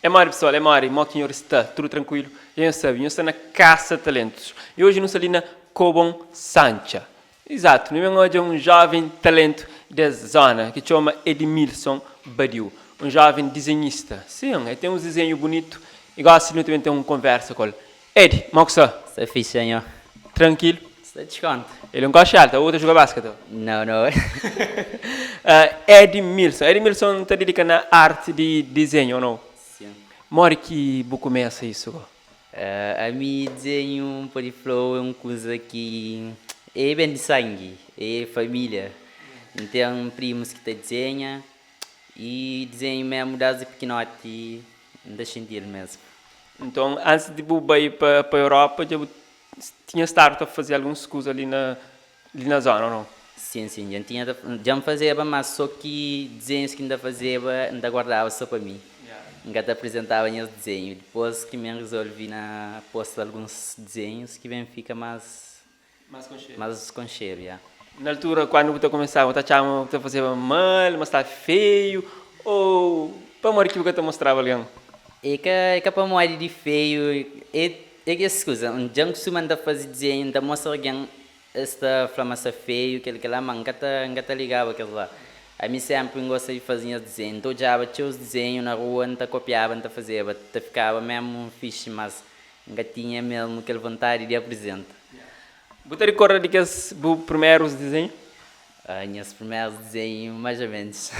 É mori pessoal, é mori, mo ki nhor sta? Tudu trankuilu? Dja nhos sabe, nhos sta na Kasa Talentus i oji nu sta li na Kobon Santxa. Izatu, nu ben odja un joven talentu des zona ki txoma Edmilson Badiu, un joven dizenhista. Sin, el ten uns dizenhu bunitu i gosi nu ta ben ten un konversa ku el. Edi, mo ku sta? Sta fixe nho. Trankilu? Sta diskontu. El é un koxi altu, abo ta juga basket? Nau, nau. Edmilson, Edmilson ta didika na arti di dizenhu ou nau? Sin. Modi ki bu kumesa isu go? Ami dizenhu N pode fla-u é un kuza ki é ben di sangi, é família. N ten primus ki ta dizenha i dizenhu mésmu désdi pikinoti N ta xinti-l mésmu. Nton, antis di bu bai pa Europa dja bu tinha stadu ta faze alguns kuza li na li na zona ou nau? Sin, sin, dja N tinha ta, dja N fazeba, má sô ki dizenhus ki N ta fazeba N ta guardaba sô pa mi. N ka ta aprizentaba nhas dizenhu. Dipôs ki mi N rizolvi na posta alguns dizenhus ki ben fika más, más konxedu, ya. Na altura kandu bu ta kumesaba bu ta atxaba ma bu ta fazeba mal, ma staba feiu ô pamodi ki bu ka ta mostraba algen? É ka, é ka pamodi di feiu, é, é kes kuza. Dja N kustuma N ta faze dizenhu, N ta mostra algen Es ta fla ma sta feiu kel kel la, ma N ka ta N ka ta ligaba kes la. Ami sénpri N gosta di faze nhas dizenhu. N ta odjaba txeus dizenhu na rua, N ta kopiaba, N ta fazeba, ta fikaba mésmu fixi, mas N ka tinha mésmu kel vontadi di aprizenta. Bu ta rikorda di kes bu primerus dizenhu? Nhas primerus dizenhu, más ô ménus.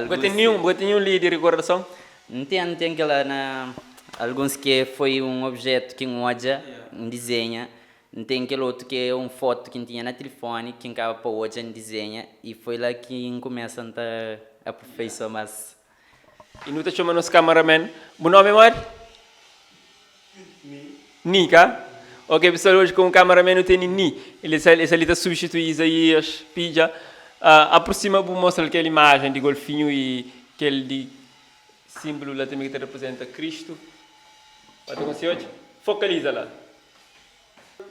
Bu ka ten ninhun, bu ka ten ninhun li di rikordason? N ten, N ten kel la na alguns ki foi un objetu ki N odja, N dizenha. N ten kel otu ki é un fotu ki N tinha na tilifoni ki N kaba pa odja N dizenha i foi la ki N kumesa N ta aperfeisoa más. I nu ta txoma nos cameraman. Bu nomi é modi? Ni. Ni, ka? Ok pessoal, hoje como cameraman nu teni Ni. El sta el sta li ta substitui Isaías Pidja. Aproxima bu mostra-l kel imajen di golfinhu i kel di simbulu la tanbe ki ta reprezenta Kristu. Ba ta konsigi odja? Fokaliza la.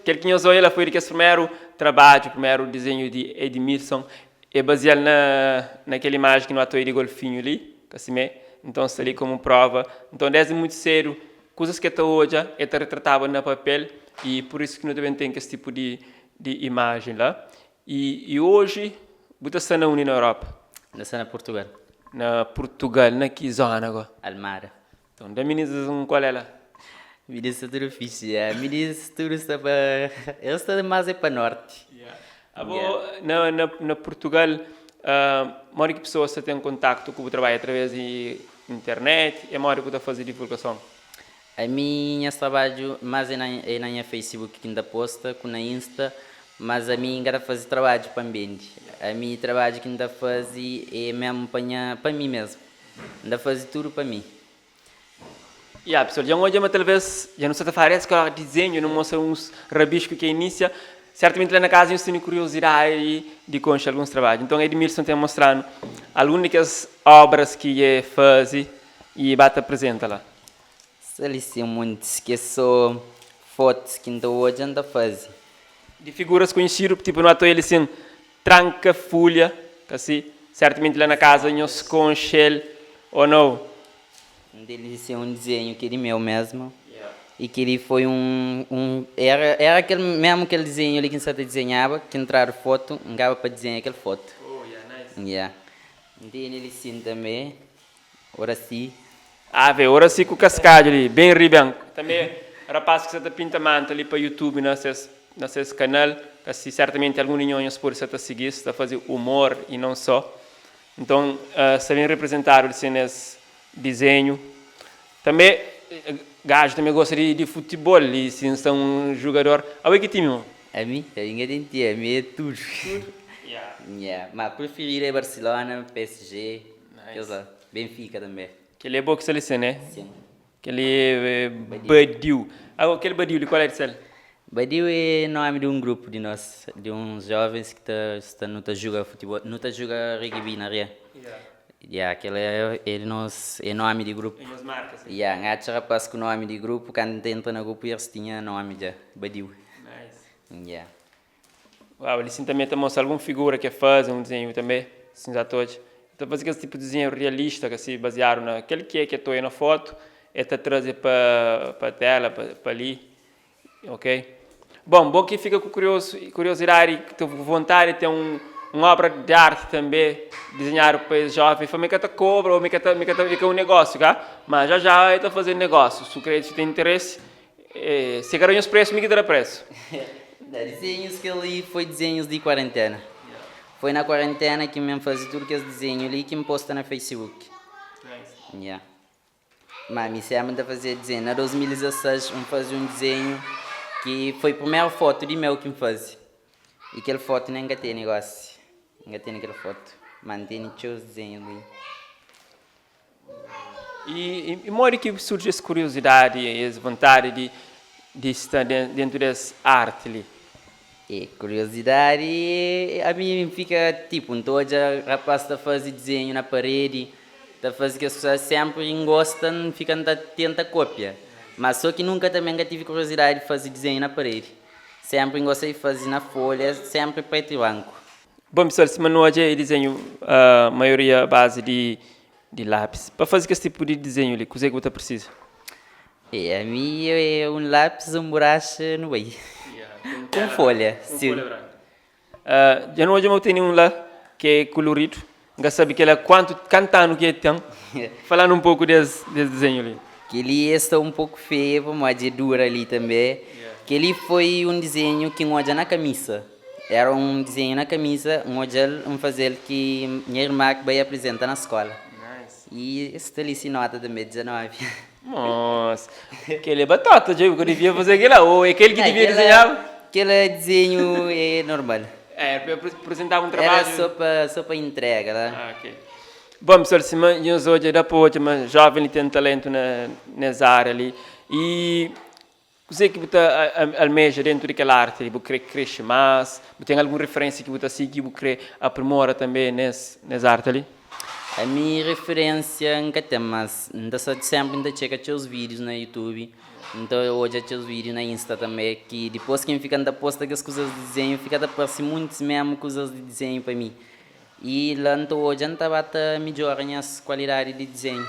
Kel ki nhos odja la foi di kes primeru trabadju, primeru dizenhu di Edmilson. E bazia-l na na kel imaji ki nu ata odja di golfinhu li, ka simé? Nton sta li komu prova. Nton desdi mutu sedu, kuzas ki e ta odja, e ta ritrataba na papel i pur isu ki nu ta ben ten kes tipu di di imajen la. I i oji bu ta sta na undi na Europa? N ta sta na Purtugal. Na Purtugal, na ki zona go? Almada. Então da minis um qual é lá? Minis sta tudu fixi ya. Minis tudu sta pa eles sta mas é pa norti. Yeah. Abo yeah. Na, na, na Portugal uh, modi ki pessoas ta ten kontaktu ku bu trabalho através di internet e modi ku ta faze divulgason? Ami nhas trabadju mas é na é na nha Facebook ki N ta posta ku na Insta, mas ami N ka ta faze trabadju pa N bende. Ami trabadju ki N ta faze é mesmu pa nha pa mi mesmu. N ta faze tudu pa mi. Ya, pessoal, dja N odja ma talvez dja nu sa ta fala des kora dizenhu, nu mostra uns rabisku ki é inisia. Sertamenti la na kaza nhos tene kuriozidadi di konxe alguns trabadju. Nton Edmilson ten mostra-nu algun di kes obras ki e faze i ba ta aprizenta la. Sta li sin muntis ki é so fotus ki N ta odja N ta faze. Di figuras konhesidu, tipu nu ata oja li sin Tranka fulha, ka si? Sertamenti la na kaza nhos konxe-l o nau? Un delis é un dizenhu ki é di meu mesmu i kel-li foi un un era era kel mesmu kel dizenhu li ki N sa ta dizenhaba ki N tradu fotu N kaba pa dizenha kel fotu. Yeah. N tene li sin tanbe. Oracy. Ave, Oracy ku kaskadju li, ben ri ben. Tanbe rapaz ki sa ta pinta manta li pa youtube na ses na ses kanal, ka si sertamenti algun di nho nhos pode sa ta sigi-s, ta faze umor i non so. Nton sta ben reprezentadu li sin nes dizenhu. Tanbe gaju tanbe gosta di di futibol i sin sta un jugador. Abo é ki timi mo? Ami? Ami ka ten timi, ami é tudu. Tudu? Ya. Ya, ma prifiridu é Barcelona, PSG. Kes la. Benfica tanbe. Kel é bo ki sta li sin, né? Sin. Kel é Badiu. Ago, kel Badiu li, kual é di sel? Badiu é nomi di un grupu di nos, di uns jovens ki ta sta, nu ta juga futibol, nu ta juga rugby na ria. Ya, kel é é nos, é nomi di grupu. É nhos marka, sin? Ya, N atxa rapaz ku nomi di grupu, kantu N ta entra na grupu es tinha nomi dja, Badiu. Nice. Ya. Uau, li sin tanbe ta mostra algun figura ke faze, un dizenhu tanbe, sin za ta odja. Ta faze kes tipu di dizenhu rialista kasi baziadu na kel ki é ki el ta odja na fotu, el ta traze pa pa tela, pa pa li, ok. Bon, bo ki fika ku kuriosu kuriosidadi ki ta ku vontadi di ten un un obra di arti tanbe dizenhadu pa es joven, fla mi ka ta kobra o mi ka ta mi ka ta é ka un negósiu ka, ma já já el ta faze negósiu, su kre su ten interesi, si e ka da nhos presu mi ki ta da presu. Dizenhus kel li foi dizenhus di kuarentena. Foi na kuarentena ki mi faze tudu kes dizenhu li ki N posta na Facebook. Yeah. Ma mi senpri N ta fazia dizenhu. Na 2016 N faze un dizenhu ki foi primeru fotu di meu ki N faze. I kel fotu nen N ka tene gosi. N ka tene kel fotu. Ma N tene txeu dizenhu li. I modi ki surji es kuriozidadi, es vontadi di di sta dentu des arti li? E kuriozidadi, ami N fika tipu, N ta odja rapaz ta faze dizenhu na paredi, ta faze kes kuza, senpri N gosta, N fika N ta tenta kopia. Ma so ki nunka tanbe N ka tivi kuriozidadi di faze dizenhu na paredi. Senpri N gosta di faze na folha, senpri pretu i branku. Bon pessoal, sima nu odja e dizenhu maioria base di di lápis. Pa faze kes tipu di dizenhu li, kuzê ki bu ta prisiza? E ami é un lápis, un buraxa, nu bai. Un folha, sim. Dja nu odja ma bu tene un la ki é kuluridu. N ka sabe kela kuantu, kantu anu ki el ten. Fala-nu un poku des des dizenhu li. Kel-li e sta un poku feia pamodi e dura li tanbe. Kel-li foi un dizenhu ki N odja na kamisa. Era un dizenhu na kamisa, N odja-l, N faze-l ki nha irma ki bai aprizenta na skola. I sta li si nota tanbe, 19. Nossa, kel-li é batata dja, bu ka devia faze kel-la ô é kel ki devia dizenhaba? Kel dizenhu é normal. É, pa apresentaba un trabadju. Era só pa, só pa intrega la. Ah, ok. Bom, pessoal, sima nhos odja, da pa odja ma joven li ten talentu na nes área li. I kuzê ki bu ta almeja dentu di kel arti li? Bu kre krexe más? Bu ten algun referensia ki bu ta sigi ki bu kre aprimora tanbe nes nes arti li? Ami referensia N ka ten, mas N ta sta senpri N ta txeka txeus vídius na YouTube, N ta odja txeus vídiu na Insta tanbe, ki dipôs ki N fika N ta posta kes kuzas di dizenhu, fika ta parse muntis mésmu kuzas di dizenhu pa mi. I la N ta odja N ta ba ta midjora nhas kualidadi di dizenhu.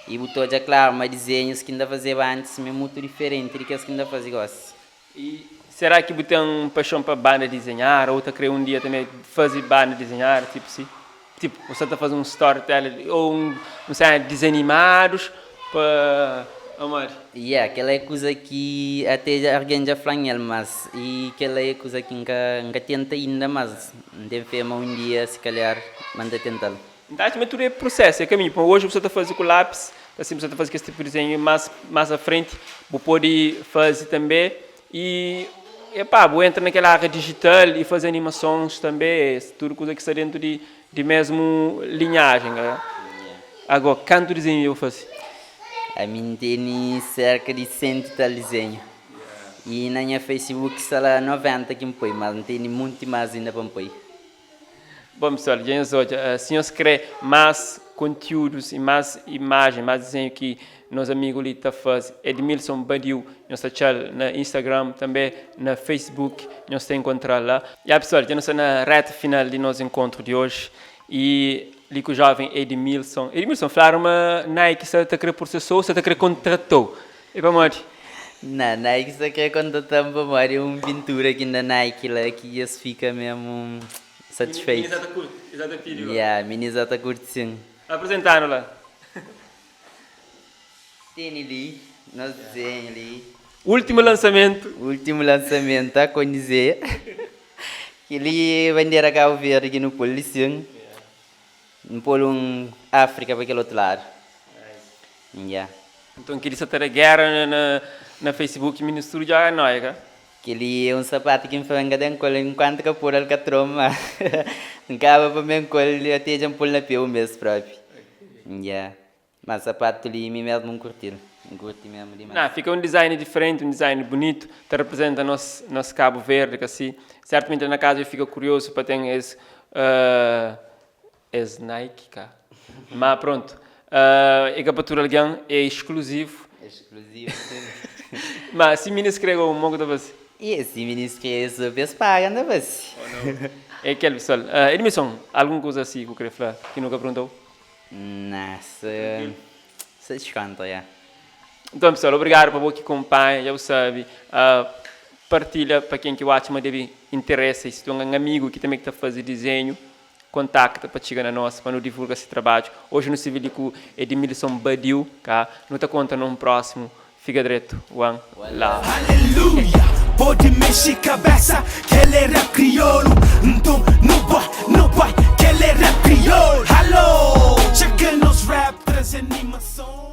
I bu ta odja klaru ma dizenhus ki N ta fazeba antis mi é mutu diferenti di kes ki N ta faze gósi. I sera ki bu ten paixon pa banda dizenhada ou ta kre un dia tanbe faze banda dizenhada tipo si? Tipo bu sta ta faze un storytelling ou un sena di dizanimadus pa pamodi? Yeah, kela é kuza ki ate argen dja flan el mas i kela é kuza ki nka nka tenta inda mas N ten fe ma un dia si kalhar ma N ta tental. N ta atxa ma tudu é prusesu, é kaminhu. Pamodi oji bu sta ta faze ku lápis, asin bu sta ta faze kes tipu di dizenhu i más más a frenti bu pode faze tanbe i epá bu entra na kel ária dijital i faze animasons tanbe, es tudu kuza ki sta dentu di di mesmu linhajen. Agó kantu dizenhu dja bu faze? Ami N tene serka di sentu i tal dizenhu i na nha facebook sta la 90 ki N poi, mas N tene munti más inda pa N poi. Bom pessoal, dja nhos odja, si nhos kre más kontiúdus i más imajen, más dizenhu ki nos amigu li ta faze, Edmilson Badiu, nhos ta atxal na Instagram, tanbe na Facebook, nhos ta enkontral la. Ya pessoal, dja nu sta na reta final di nos enkontru di oji i li ku joven Edmilson. Edmilson, fladu ma Nike sta ta kre prosesou, sta ta kre kontratou, e pamodi? Na, Nike sta kre kontata-m pamodi un pintura ki N da Nike la ki es fika memu satisfeitu. Minis ata kurti, es ata pidi gó. Ya, minis ata kurti sin. Apresenta-nu la. Tene li, nos dizenhu li. Ultimu lansamentu. Ultimu lansamentu, ta kondize. Kel-li é bandera Kabu Verdi ki nu pô-l li sin. N pô-l un Afrika pa kel otu ladu. Ya. Nton kel-li sa ta da géra na Facebook, minus tudu dja noia, ka? Kel-li é un sapatu ki N fla N ka ten ku el enkuantu ka pôdu el ka troma. N kaba pa ben ku el até dja N pô-l na pé un bês própi. Ya. Ma sapatu li mi mesmu N kurti-l. N kurti mesmu dimás. Na, fika un design diferenti, un design bunitu, ta representa nos nos Kabu Verdi, ka si? Sertamenti la na kaza eu fika kuriosu pa ten es Es Nike ka. Ma pronto. É ka pa tudu algen, é exclusivo. Exclusivo sim. Ma si minis kre go, mo ku ta fasi? E si minis kre so pa es paga, N ta fasi. Oh no. É kel pessoal. Edmilson, algun kuza asi ku kre fla ki nu ka perguntau? Nah, se se deskonta, ya. Nton pessoal, obrigadu pa bo ki konpanha, dja bu sabe, partilha pa ken ki bu atxa ma debe interesa i si ten un amigu ki tanbe ki ta faze dizenhu, kontakta pa txiga na nos pa nu divulga se trabadju. Oji nu sirbi li ku Edmilson Badiu, ka? Nu ta konta na un prósimu. Fika dretu. One love. Aleluia, pode mexe kabesa Kel é rap kriolu Nton nu bai, nu bai Kel é rap kriolu Alo, txeka nos rap, traze animason.